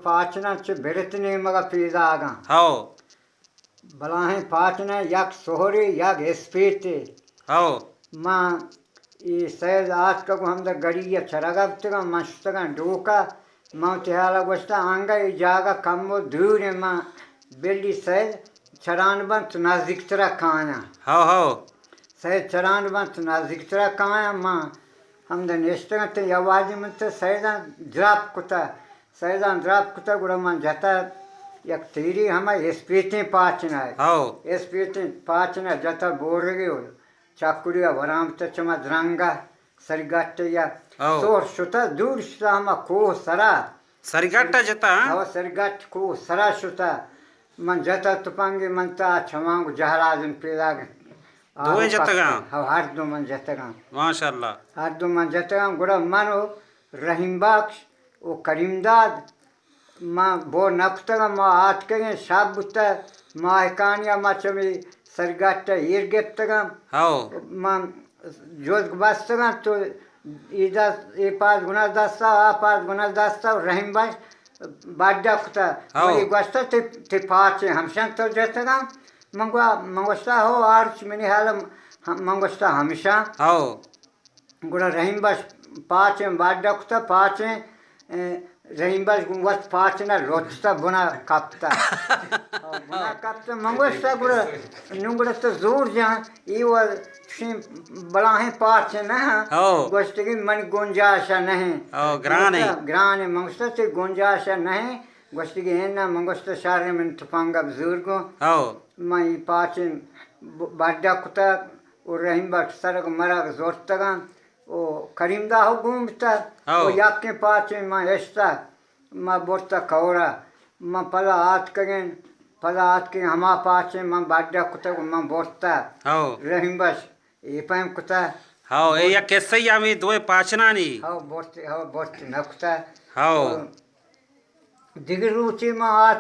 پاچناں چہ برت نیمگ ءَ پیداگاں۔ ہو۔ بلاہیں پاچناں، یک سہرے، یک اسپیتے۔ ہو۔ ما اے سید آتکگ و ہمدا گڑی ءَ چرگ ءَ بوتگاں، من شتگاں ڈوک ءَ، من وتی ہیال ءَ گوشتاں، انگہ اے جاگہ کمو دور انت، من بلی سید چران بنت نزیکتر ءَ کایاں۔ ہو، ہو۔ سید چران بنت نزیکتر ءَ کایاں، من ہمدا نشتگاں، تئی آوازی من تہ سیداں دراپ کتہ، سیداں دراپ کتہ، گڑا من جتہ یک تیری ہمے اسپیتیں پاچن ءَ۔ ہو۔ اسپیتیں پاچن ءَ جتہ بورگی و چکڑی ءَ وران بوتہ چہ ما درنگ ءَ سرگٹے ءَ۔ ہو۔ سہر شتہ، دور شتہ ہما کوہ سرا۔ سرگٹ ءَ جتہ، ہاں؟ ہو، سرگٹ کوہ سرا شتہ۔ من جتہ تپنگے، من تہ آ چماں گوں جہلازن پیداگ انت۔ دوئیں جتگاں؟ ہو، ہر دو من جتگاں۔ ماشاءاللہ۔ ہر دو من جتگاں، گڑا من و رحیم بخش و کریم داد ما بور نہ کتگ، ما آتکگیں، شپ بوتہ، ماہکانی ءَ ما چمی سرگٹ ءَ ایر گپتگاں۔ ہو۔ ما جزگ بستگاں تو اے دست، اے پاد گنا دستا، آ پاد گنا دستا و رحیم بخش بڈا کتہ۔ ہو۔ منی گوشتہ، تئی، تئی پاچیں ہمشان تو جتگاں؟ من گوا-، من گوشتہ، ہو، آرچ منی حال، من گوشتہ ہمشان۔ ہو۔ گڑا رحیم بخش پاچیں بڈ کتہ، پاچیں، اے، رحیم بخش گوں وت پاچنا لوٹتہ، بنا کپتہ۔ بنا کپتہ، من گوشتہ، گڑا، نوں گڑا تو زور جان، اے و چشیں بلاہیں پاچ نہ۔ ہو۔ گوشتگی من گنجائش نہ۔ ہو، گران ہے۔ گوشتہ، گران ہے، من گوشتہ تئی گنجائش نہ۔ گوشتگی انا، من گوشتہ شر، من تپنگ بزور گوں۔ ہو۔ من اے پاچیں ب-، بڈ کتہ۔ و رحیم بخش سرگ مرگ زرتگاں و کریم داد گون بوتہ۔ ہو۔ و یکیں پاچیں ما اشتہ، ما برتہ کورا۔ ما پدا آتکگیں، پدا آتکگیں ہما پاچیں من بڈ کتگ و من برتہ۔ ہو۔ رحیم بخش اے پیم کتہ۔ ہو، اے یک قصہ ای ہمے دوئیں پاچنانی۔ ہو، برت، ہو، برت نہ کتہ۔ ہو۔ و دگہ روچے ما آت